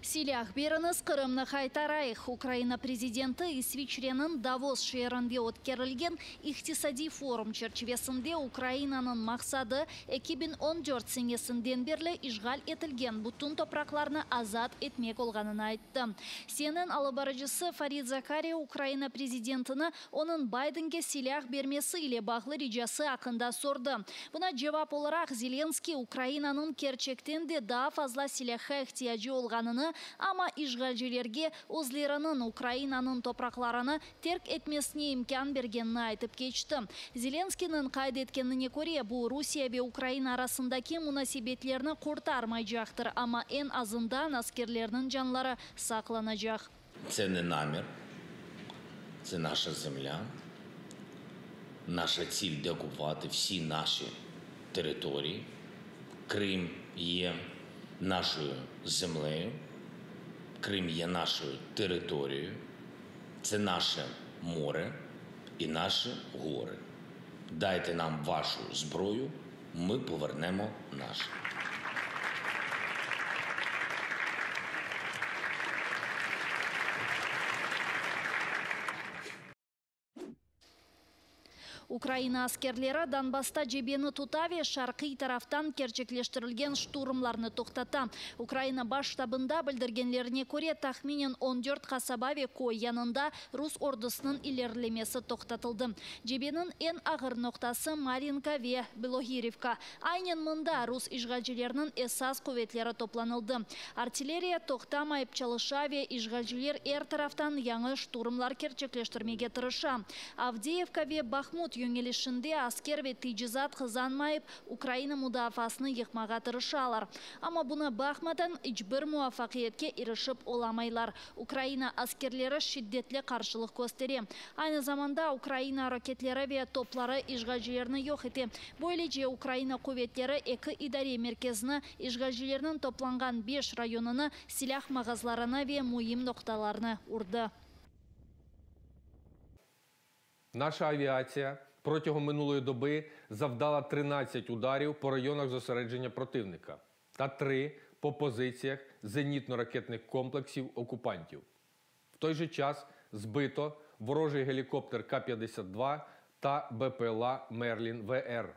Silâh beriñiz, Qırımnı qaytarayıq! Ukraina prezidenti İsviçreniñ Davos şeerinde ötkerilgen iqtisadiy forum çerçivesinde Ukrainanıñ maqsadı 2014 senesinden berli işğal etilgen bütün topraqlarnı azat etmek olğanını ayttı. CNN alıp barıcısı Farid Zakaria Ukraina prezidentini onıñ Baydenge silâh bermesi ile bağlı ricası aqqında sordı. Buña cevap olaraq Zelenskıy Ukrainanıñ kerçekten de daa fazla silâhqa ihtiyacı olğanını, amma işğalcilerge özleriniñ Ukrainanıñ topraqlarını terk etmesine imkân bergenini aytıp keçti. Zelenskıynıñ qayd etkenine köre, bu Rusiye ve Ukraina arasındaki munasebetlerni qurtarmaycaqtır, amma eñ azından askerlerniñ canları saqlanacaq. Це не намір, це наша земля. Наша ціль деокупувати всі наші території. Крим є нашою землею, Крим є нашою територією, це наше море і наші гори. Дайте нам вашу зброю, ми повернемо наше. Ukraina askerleri Donbassta cebeni tuta ve şarqiy taraftan kerçekleştirilgen şturmlarnı toqtata. Ukraina Baş ştabında bildirgenlerine köre, tahminen 14 qasaba ve köy yanında rus ordusınıñ ilerilemesi toqtatıldı. Cebeniñ eñ ağır noqtası Maryinka ve Bilohirivka. Aynen mında rus işğalcileriniñ esas quvetleri toplanıldı. Artilleriya toqtamayıp çalışa ve işğalciler er taraftan yañı şturmlar kerçekleştirmege tırışa. Avdeyevka ve Bahmut yönelişinde asker ve teçizat qızğanmayıp Ukraina mudafaasını yıqmağa tırışalar. Amma buña baqmadan iç bir muvafaqiyetke irişip olamaylar. Ukraina askerleri şiddetli qarşılıq köstere. Aynı zamanda Ukraina raketleri ve topları işğalcilerni yoq ete. Böylece Ukraina quvetleri eki idare merkezini, işğalcilerniñ toplanğan 5 rayonını, silâh mağazlarını ve müim noqtalarnı urdı. Наша авіація протягом минулої доби завдала 13 ударів по районах зосередження противника та 3 по позиціях зенітно-ракетних комплексів окупантів. В той же час збито ворожий гелікоптер Ка-52 та БПЛА «Мерлін ВР».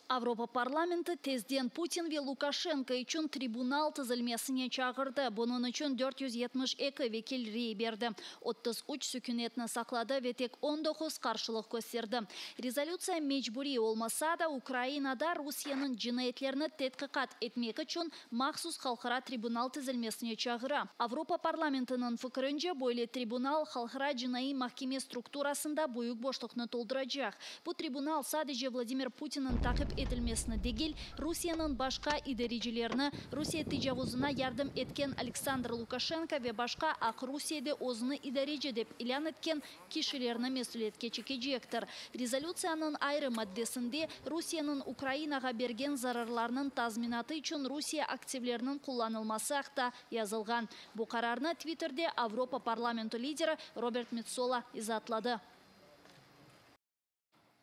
Avropa parlamenti tezden Putin ve Lukaşenko içün tribunal tizilmesine çağırdı. Bunıñ içün 472 vekil rey berdi. 33 sükünetni saqladı ve tek 19 qarşılıq kösterdi. Rezolütsiya mecburiy olmasa da Ukrainada Rusiyeniñ cinayetlerini tedqiqat etmek içün mahsus halqara tribunal tizilmesine çağıra. Avropa parlamentiniñ fikirince böyle tribunal halqara cinaiy mahkeme strukturasında büyük boşluqnı tolduracaq. Bu tribunal sadece Vladimir Putinniñ taqip etilmesini degil, Rusiyeniñ başqa idarecilerini, Rusiye tecavuzına yardım etken Aleksandr Lukaşenko ve başqa Aqrusiyede özüni idareci dep ilân etken kişilerni mesüliyetke çekecektir. Rezolütsiyanıñ ayrı maddesinde Rusiyeniñ Ukrainağa bergen zararlarınıñ tazminatı içün Rusiye aktivleriniñ qullanılması aqta yazılğan. Bu qararnı Twitterde Avropa parlamenti lideri Robert Metsola izaatladı.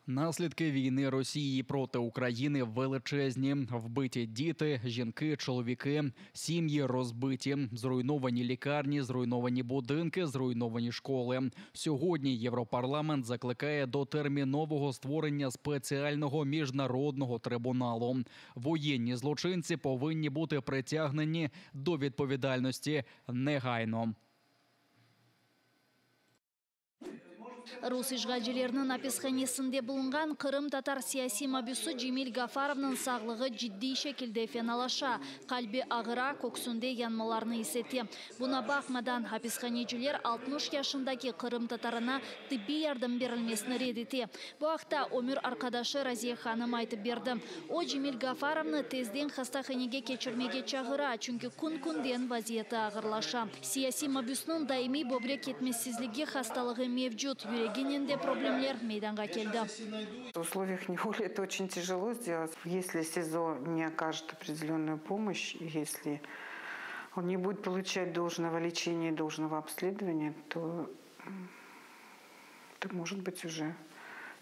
Наслідки війни Росії проти України величезні. Вбиті діти, жінки, чоловіки, сім'ї розбиті, зруйновані лікарні, зруйновані будинки, зруйновані школи. Сьогодні Європарламент закликає до термінового створення спеціального міжнародного трибуналу. Воєнні злочинці повинні бути притягнені до відповідальності негайно. Rus işğalcileriniñ apishanesinde bulunğan qırımtatar siyasiy mabüsi Cemil Gafarovnıñ sağlığı ciddiy şekilde fenalaşa. Qalbi ağıra, köksünde yanmalarnı is ete. Buña baqmadan apishaneciler 60 yaşındaki qırımtatarına tibbiy yardım berilmesini red ete. Bu aqta ömür arqadaşı Raziye hanım aytıp berdi. O, Cemil Gafarovnı tezden hastahanege keçirmege çağıra, çünki kün-künden vaziyeti ağırlaşa. Siyasiy mabüsniñ daimiy böbrek yetmezsizligi hastalığı mevcut, yüreginen de problemler meydanğa keldi. В условиях неволи это очень тяжело сделать. Если СИЗО не окажет определенную помощь, если. Он не будет получать должного лечения и должного обследования, то это может быть уже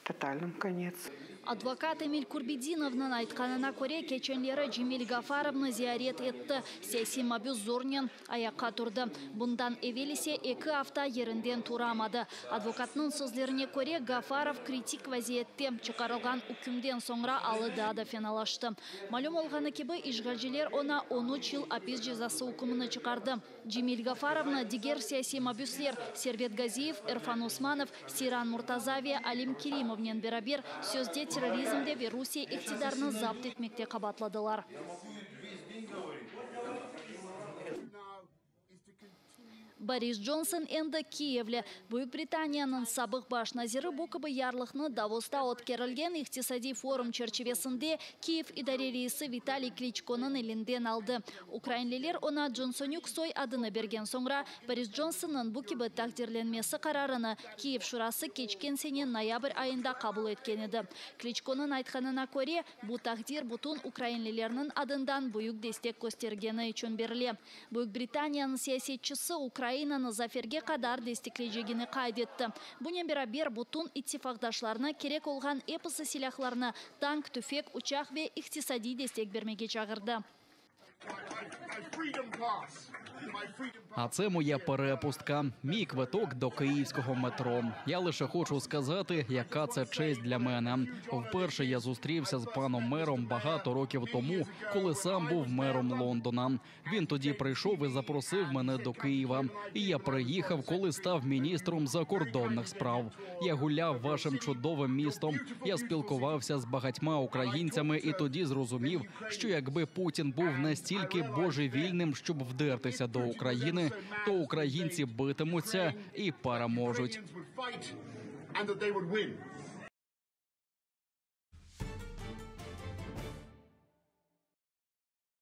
тотальным конец. Advokat Emil Kurbedinovnıñ aytqanına köre, keçenleri Cemil Gafarovnı ziyaret etti. Siyasiy mabüs zornen ayaqqa turdı. Bundan evel ise eki afta yerinden turamadı. Advokatnıñ sözlerine köre, Gafarov kritik vaziyette, çıqarılğan ükümden soñra alı daa da fenalaştı. Malüm olğanı kibi, işğalciler oña on üç yıl apis cezası ükümini çıqardı. Cemil Gafarovnı diger siyasiy mabüsler Servet Gaziyev, Erfan Osmanov, Seyran Murtaza ve Alim Kerimovnen beraber sözde terrorizmde ve Rusiye iqtidarını zapt etmekte qabaatladılar. Boris Johnson endi Kiyevli. Büyük Britaniyanıñ sabıq baş naziri bu kibi yarlıqnı Davosta ötkerilgen iqtisadiy forum çerçivesinde Kiyev idare reisi Vitaliy Kliçkonıñ elinden aldı. Ukrainliler oña Johnsonük soy adını bergen soñra, Boris Johnsonnıñ bu kibi taqdirlenmesi qararını Kiyev şurası keçken sene noyabr ayında qabul etken edi. Kliçkonıñ aytqanına köre, bu taqdir bütün ukrainlilerniñ adından büyük destek köstergeni içün berile. Büyük Britaniyanıñ siyasetçisi Ukrainanı zaferge qadar desteklecegini qayd etti. Bunen beraber, bütün ittifaqdaşlarnı kerek olğan episi silâhlarnı, tank, tüfek, uçaq ve iqtisadiy destek bermege çağırdı. А це моя перепустка, мій квиток до київського метро. Я лише хочу сказати, яка це честь для мене. Вперше я зустрівся з паном мером багато років тому, коли сам був мером Лондона. Він тоді прийшов і запросив мене до Києва. І я приїхав, коли став міністром закордонних справ. Я гуляв вашим чудовим містом. Я спілкувався з багатьма українцями і тоді зрозумів, що якби Путін був настільки божевільним, щоб вдертися до України, то українці битимуться і переможуть.